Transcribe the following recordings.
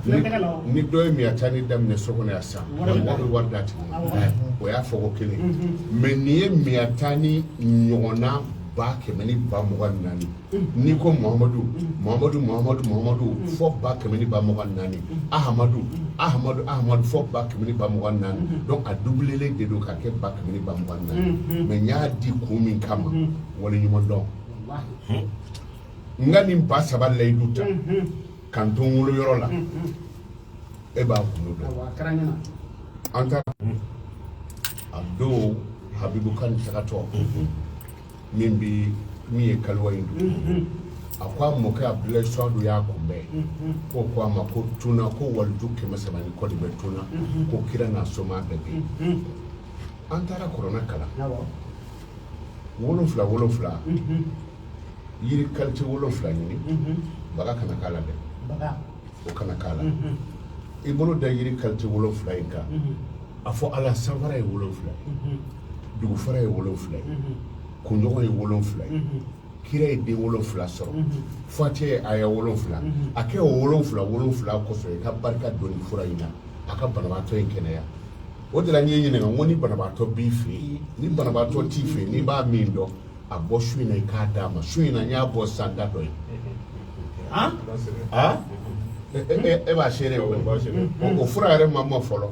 Ni dɔ ye miya tan ni daminɛ so kɔnɔ yan sisan, mɔgɔ bɛ wari d'a tigi ma, o y'a fɔ ko kelen. Mais nin ye miya tan ni ɲɔgɔnna 140000, n'i ko Muhamadu, Muhamadu, Muhamadu, Muhamadu fɔ 140000, Ahamadu, Ahamadu, Ahamadu fɔ 140000. Donc a doublelen de don ka kɛ 140000. Mais n y'a di kun min kama, waleɲuman dɔn. N ka nin 3000 layidu ta ka n to n wolo yɔrɔ la, e b'a gundo dɔn. An ta a don Habibu kan tagatɔ min bi min ye kaliwa in don, a ko a mɔkɛ Abudulayi Suwadu y'a kunbɛn, ko a ma ko tuna ko waliju 300 ni kɔ de bɛ tuna, ko kira n'a soma bɛɛ bɛ yen. An taara kuranɛ kalan 7 7, yiri qualité 7 ɲini, baga kana k'a la dɛ, o kana k'a la. I bolo da yiri qualité 7 in kan, a fɔ Ala, sanfara ye 7 ye, dugufara ye 7 ye, kunɲɔgɔn ye 7 ye, kira ye den 7 sɔrɔ, fatiya ye aya 7, a kɛ o 7 7 kosɔn i ka barika don nin fura in na, a ka banabaatɔ in kɛnɛya. O de la n ye ɲininka, n ko ni banabaatɔ b'i fɛ yen, ni banabaatɔ t'i fɛ yen, n'i b'a min dɔn, a bɔ su in na i k'a d'a ma. Su in na n y'a bɔ san da dɔ ye. E b'a seere o o fura yɛrɛ ma mɔ fɔlɔ.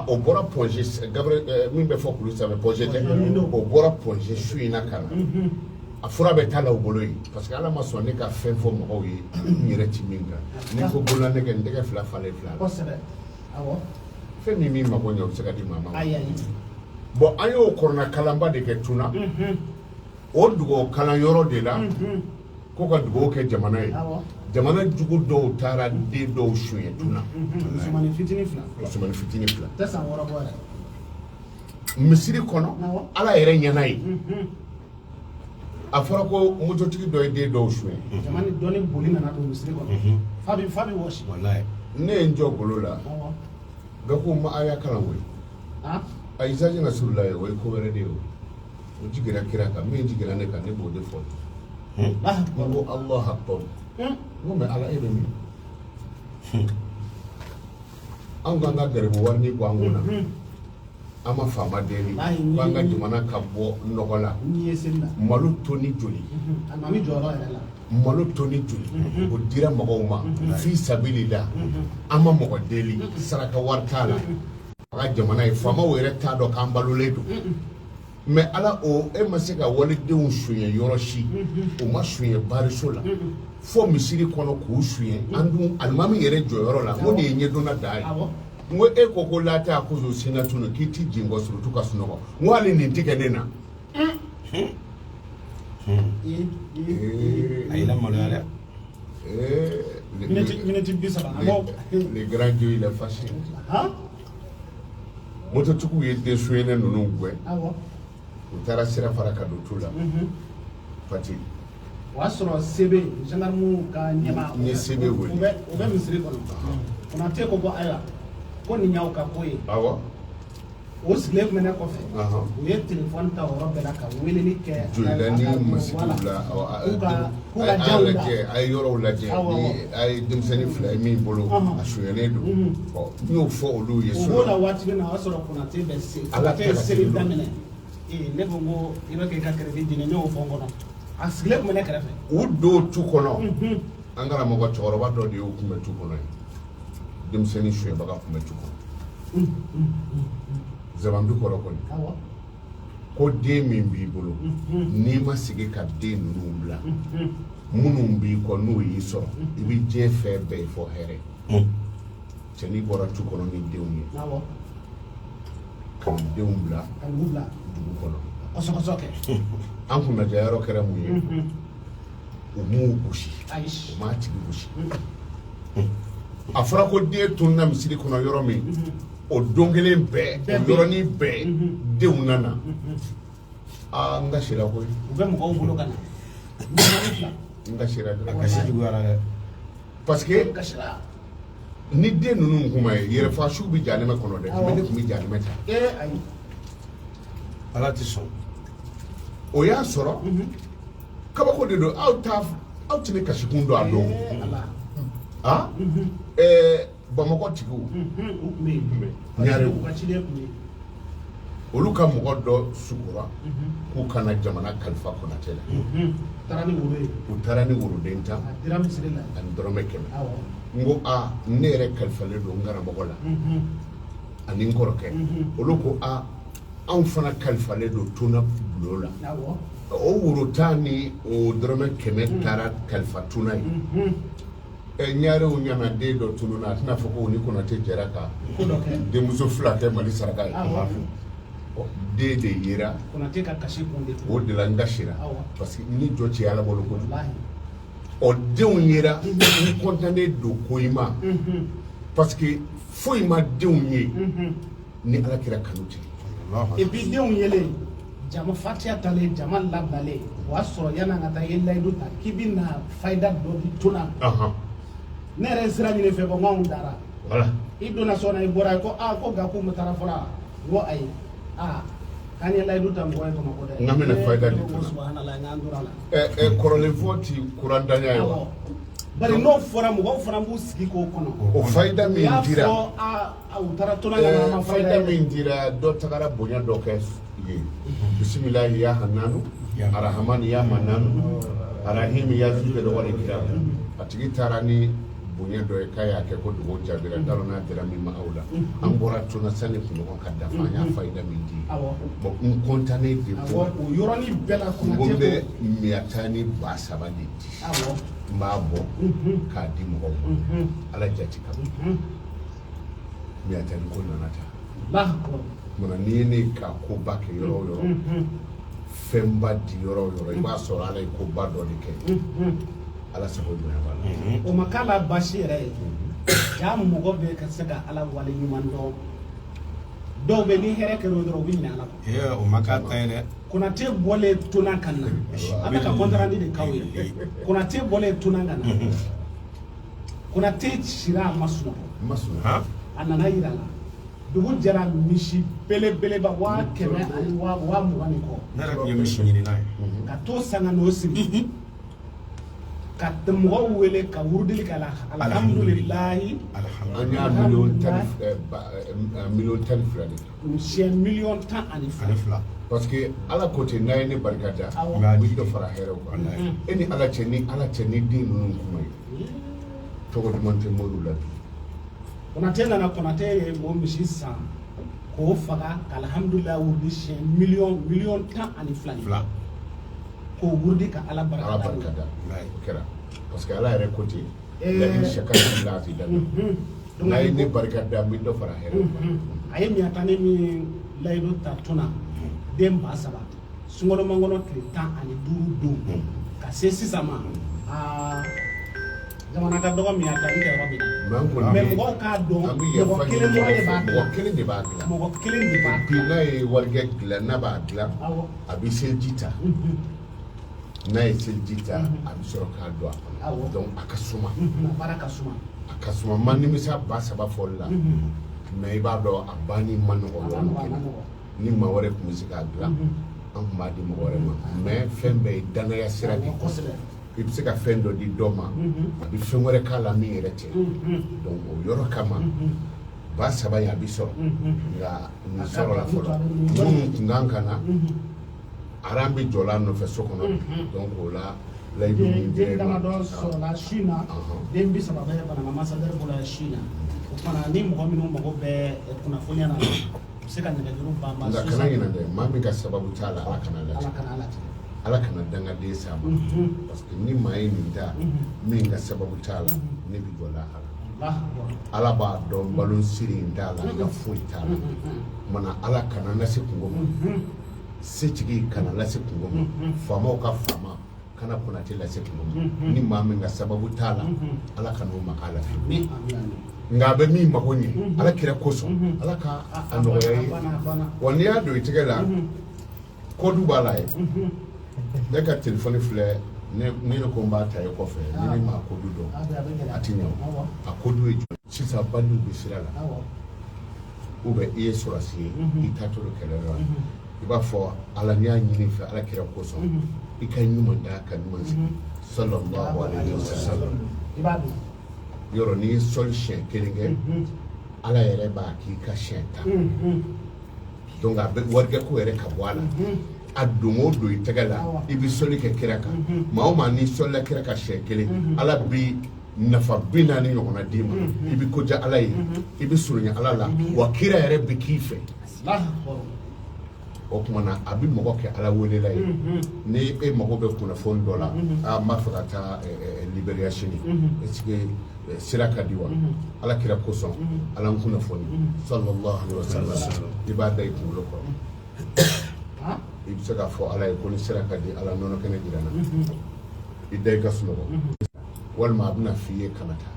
O bɔra Point G, Gabriel min bɛ fɔ kulu sanfɛ, Point G tɛ, o bɔra Point G su in na ka na. A fura bɛ taa la u bolo yen, parce que Ala ma sɔn ne ka fɛn fɔ mɔgɔw ye n yɛrɛ ti min kan. N'i ko bolola nɛgɛ, n tɛgɛ fila falen fila la. Fɛn min min mako ɲɛ, o bɛ se ka di maa ma. Bon, an y'o kɔrɔna kalanba de kɛ tuna, o dugawu kalan yɔrɔ de la, ko ka dugawu kɛ jamana ye. Jamana jugu dɔw taara den dɔw suɲɛ tuna, musomanin fitinin fila. Musomanin fitinin fila. Tɛ san 6 bɔ yɛrɛ. Misiri kɔnɔ, Ala yɛrɛ ɲɛna ye, a fɔra ko mototigi dɔ ye den dɔw suɲɛ. Jama ni dɔɔni boli nana don misiri kɔnɔ, fa bi wɔsi. Walayi. Ne ye n jɔ golo la, bɛɛ ko ma a y'a kalan koyi. A izaji na surula ye, o ye ko wɛrɛ de ye. O jiginra kira kan, min jiginra ne kan, ne b'o de fɔ. N ko Alahu akbar. N ko mais Ala, e bɛ min? Anw k'an ka garibu wari ni bɔ an kun na, an ma faama deli ko an ka jamana ka bɔ nɔgɔ la. Malo toni joli, malo toni joli o dira mɔgɔw ma fi sabilila, an ma mɔgɔ deli, saraka wari t'a la. A ka jamana ye, faamaw yɛrɛ t'a dɔn k'an balolen don. Mais Ala, o e ma se ka walidenw suɲɛ yɔrɔ si, o ma suɲɛ bariso la fo misiri kɔnɔ k'u suɲɛ. An dun alimami yɛrɛ jɔyɔrɔ la, n ko nin ye ɲɛdɔnna dan ye. N ko e ko ko lata a kozo sinna tunu k'i ti jigin kɔ surutu ka sunɔgɔ, n ko hali nin ti kɛ ne na. A y'i lamaloya dɛ. Miniti 30. Le grand Dieu, il est fâché. Mototigiw ye den suɲɛnen ninnu gɛn, u taara sira fara ka don tu la Fati. O y'a sɔrɔ sebe gendarme ka ɲɛmaa. N ye sebe wele. O bɛ misiri kɔnɔ. Konate ko ayiwa, ko nin y'aw ka ko ye. O sigilen tun bɛ ne kɔfɛ. U ye telefɔni ta o yɔrɔ bɛɛ la ka weleli kɛ. Joyila ni masigiw la, k'u a ka ye jaw da. lajɛ, a ye yɔrɔw lajɛ, ni a ye denmisɛnnin fila ye min bolo, a sonyɛnen don. Ɔ, n y'o fɔ olu ye. O b'o la waati min na, o y'a sɔrɔ Konate bɛ se. Ala Konate ye seli daminɛ. Ee, ne ko ko i bɛ k'i ka crédit jeni, ne y'o fɔ n kɔnɔ. A sigilen tun bɛ ne kɛrɛfɛ. U don tu kɔnɔ, an karamɔgɔ cɛkɔrɔba dɔ de y'u kunbɛn tu kɔnɔ yen, denmisɛnnin suɲɛbaga kunbɛn tu kɔnɔ. Zabanbi kɔrɔ kɔni, ko den min b'i bolo, n'i ma sigi ka den ninnu bila, minnu b'i kɔ n'o y'i sɔrɔ, i bɛ diɲɛ fɛn bɛɛ ye fɔ hɛrɛ. Cɛnin bɔra tu kɔnɔ ni denw ye, ka denw bila dugu kɔnɔ. An kunnadiya yɔrɔ kɛra mun ye? U m'u gosi, u m'a tigi gosi. A fɔra ko den tununna misiri kɔnɔ yɔrɔ min, o don kelen bɛɛ, o yɔrɔnin bɛɛ, denw nana. Aa, n kasira koyi. U bɛ mɔgɔw bolo ka na. N kasira dɔrɔn. A kasi juguyara dɛ. Parce que ni den ninnu kuma ye, yɛrɛfasiw bɛ jahanɛmɛ kɔnɔ dɛ, mais ne tun bɛ jahanɛmɛ ta. Ayi. Ala tɛ sɔn. O y'a sɔrɔ kabako de don. Aw ta Aw tɛ ne kasikun dɔn a don. Ah, Bamakɔ tigiw, u tun bɛ yen. Ɲarew. U ka ciden tun bɛ yen. Olu ka mɔgɔ dɔ sugora k'u kana jamana kalifa Konatɛ la. Taara ni woro ye. U taara ni woroden 10 A dira misiri la. ani dɔrɔmɛ 100. Awɔ. N ko a, ne yɛrɛ kalifalen don n karamɔgɔ la ani n kɔrɔkɛ. Olu ko a, anw fana kalifalen don tona bulon la. O woro 10 ni o dɔrɔmɛ 100 taara kalifa tona ye. Ɲarew ɲana, den dɔ tununa, a tɛna fɔ ko ni Konatɛ jɛra ka Ko dɔ kɛ. denmuso fila kɛ Mali saraka ye. Ɔ, den de yera. Konatɛ ka kasi kun de. O de la n kasira, parce que ni jɔ ci Ala bolo kojugu. Ɔ, denw yera, n kɔntannen don ko in ma, parce que foyi ma denw ye ni Ala kira kanu tɛ. Et puis denw yelen, jama fatiya talen, jama labilalen, o y'a sɔrɔ yan'an ka taa, i ye layidu ta k'i bɛ na fayida dɔ di tona. Ne yɛrɛ ye sira ɲini fɛ ko n k'anw dara. Voilà. I donna so kɔnɔ, i bɔra yen ko aa, ko Gaku mu taara fɔlɔ wa? N ko ayi. Aa, k'an ye layidu ta mɔgɔ ye Bamakɔ dɛ. N k'an bɛna fayida di Ne ko tona. Subhanallah, n k'an tora la. Ɛ ɛ kɔrɔlen fɔ ti kurandanya ye wa? Awɔ. Bari n'o fɔra, mɔgɔw fana b'u sigi k'o kɔnɔ. O fayida U min y'a dira, fɔ aa, u taara tona ka na, an ma fayida fayida ye. min dira, dɔ tagara bonya dɔ kɛ yen. Bisimilahi ya hananu, arahamani ya mananu, arahimi ya zujɛlɛ wale kira. A tigi taara ni bonya dɔ ye k'a y'a kɛ ko dugawu jaabira, t'a dɔn n'a dira min ma aw la. An bɔra tona sani kunɲɔgɔn ka dafa, an y'a fayida min di. Bon, n kɔntannen de Awɔ, bɔ. o yɔrɔnin bɛɛ la N ko n Konatɛ bɛ ko. miyata ni 3000 de di. N b'a bɔ k'a di mɔgɔw ma. Ala jate kama. Miyata ni ko nana tan. Allahu akbar. Munna n'i ye ne ka koba kɛ yɔrɔ o yɔrɔ, fɛnba di yɔrɔ o yɔrɔ, i b'a sɔrɔ Ala ye koba dɔ de kɛ. Ala sago bonya b'a la. O ma k'a la baasi yɛrɛ ye. Ja mɔgɔ bɛ ka se ka Ala wale ɲuman dɔn. Dɔw bɛ ni hɛrɛ kɛra o dɔrɔn, u bɛ ɲinɛ Ala kɔ. Ee, o ma k'a ta ye dɛ. Konatɛ bɔlen tona ka na, an bɛ ka kɔntarandi de k'aw ye. Konatɛ bɔlen tona ka na, Konatɛ sira, a ma sunɔgɔ. N ma sunɔgɔ. Han. A nana yira la, dugu jɛra, misi belebeleba 100 000 ani 20 000 ni kɔ. Ne yɛrɛ tun ye misi ɲini n'a ye. Ka t'o san ka n'o siri, ka mɔgɔw wele ka wurudili k'a la, alhamdulilayi. An y'a miliyɔn tan ni fila, miliyɔn 12 de ta. Siɲɛ miliyɔn 12. Ani fila. Parce que Ala ko ten, n'a ye ne barika da, Awɔ. n bɛ dɔ fara hɛrɛw kan. E ni Ala cɛ, ni Ala cɛ, ni den ninnu kuma ye, tɔgɔ duman tɛ moriw la bi. Konatɛ nana, Konatɛ ye o misi san k'o faga ka alhamdulilayi wurudi siɲɛ miliyɔn 12 ni Fila. k'o wurudi ka Ala barika Ala da. barika da. Walayi. O kɛra parce que Ala yɛrɛ ko ten, Eh. la in shakartum la azidannakum. Donc, N'a ye ne barika da, n bɛ dɔ fara hɛrɛw kan. A ye miɲatani min layidu ta tuna, den 3000, sunkalo makɔnɔ tile 15 don ka se sisan ma, aa, jamana ka dɔgɔ miɲatani kɛ yɔrɔ min na. Mais an kɔni Mais bɛ- mɔgɔw k'a dɔn, an bɛ yafa mɔgɔ ɲini kelen dɔrɔn de mɔgɔw b'a fɛ. Mɔgɔ dilan. kelen de b'a dilan. Mɔgɔ kelen de b'a Bi dilan. n'a ye warijɛ dilan, n'a b'a dilan, a bɛ seliji ta. N'a ye seliji ta, a bɛ sɔrɔ k'a don a kɔnɔ. Donc a ka suma. A baara ka suma. A ka suma. Ma nimisa 3000 fɔli la, mais i b'a dɔn a banni ma nɔgɔ A ma yɔrɔnin nɔgɔ, a ma kelen. nɔgɔ. Ni maa wɛrɛ tun bɛ se k'a dilan, an tun b'a di mɔgɔ wɛrɛ ma. Mais fɛn bɛɛ ye danaya sira de ye. I bɛ se ka fɛn dɔ di dɔ ma, a bɛ fɛn wɛrɛ k'a la min yɛrɛ tɛ. Donc o yɔrɔ kama, 3000 in a bɛ sɔrɔ, nka nin sɔrɔla fɔlɔ. Minnu tun kan ka na, aran bɛ jɔla a nɔfɛ so kɔnɔ. Donc o la, layidu min Den dira den i ma. damadɔ sɔrɔla su in na. Den 30 bɛ Banana Masadɛri bolo yan su in na. O kumana, ni mɔgɔ minnu mago bɛ kunnafoniya na, u bɛ se ka nɛgɛjuru banban. Nka kana ɲinɛ dɛ, maa min ka sababu t'a la, Ala kana Ala latigɛ. kana ala tigɛ. Ala kana dangaden s'a ma, parce que ni maa ye nin ta, min ka sababu t'a la, ne bɛ jɔ lahara. Allahu akbar. Ala b'a dɔn balo siri in t'a la, n ka foyi t'a la. Mana Ala kana lase kungo ma, setigi kana lase kungo ma, faamaw ka faama kana Konatɛ lase kungo ma. Ni maa min ka sababu t'a la, Ala kana o maga la fiyewu. Amin, amin, amin. Nka a bɛ min mago ɲɛ, Ala kira kosɔn, Ala ka a nɔgɔya i A ye. banna, a banna. Wa n'i y'a don i tɛgɛ la, kɔdu b'a la ye. Ne ka telefɔni filɛ, ne ko n b'a ta i kɔfɛ, ni ne ma kodu dɔn, A bɛ gɛlɛya. a ti ɲɛ o. A kodu ye jumɛn? Sisan bandiw bɛ sira la, ou bien i ye sɔrɔsi ye, i taatɔ don kɛlɛ la, i b'a fɔ Ala, n'i y'a ɲini i fɛ, Ala kira kosɔn, i ka ɲuman da ka ɲuman sigi. Sallallahu alaihi wasallam. I b'a dɔn. Yɔrɔ n'i ye sɔli siɲɛ kelen kɛ, Ala yɛrɛ b'a k'i ka siɲɛ 10. Donc a bɛ warikɛ ko yɛrɛ ka bɔ a la. A don o don i tɛgɛ la, i bɛ sɔli kɛ kira kan. Maa o maa n'i sɔlila kira kan siɲɛ kelen, Ala bi nafa 40 ɲɔgɔnna d'i ma. I bɛ koja Ala ye, i bɛ surunya Ala la, wa kira yɛrɛ bɛ k'i fɛ. O tuma na a bɛ mɔgɔ kɛ Ala welela ye. Ni e mago bɛ kunnafoni dɔ la, aa n b'a fɛ ka taa Liberia sini, est-ce que sira ka di wa? Ala kira kosɔn, Ala n kunnafoni. Sallallahu alaihi wasallam. I b'a da i kunkolo kɔrɔ. I bɛ se k'a fɔ Ala ye ko ni sira ka di, Ala nɔnɔ kɛnɛ jira n na. I da i ka sunɔgɔ. Walima a bɛna f'i ye kana taa.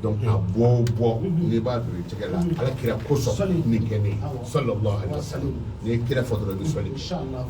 Donc a bɔ o bɔ, n'i b'a don i tɛgɛ la, Ala kira kosɔn nin kɛ ne ye. Sallallahu alaihi wasallam. N'i ye kira fɔ dɔrɔn i bɛ sɔli. Inshallah.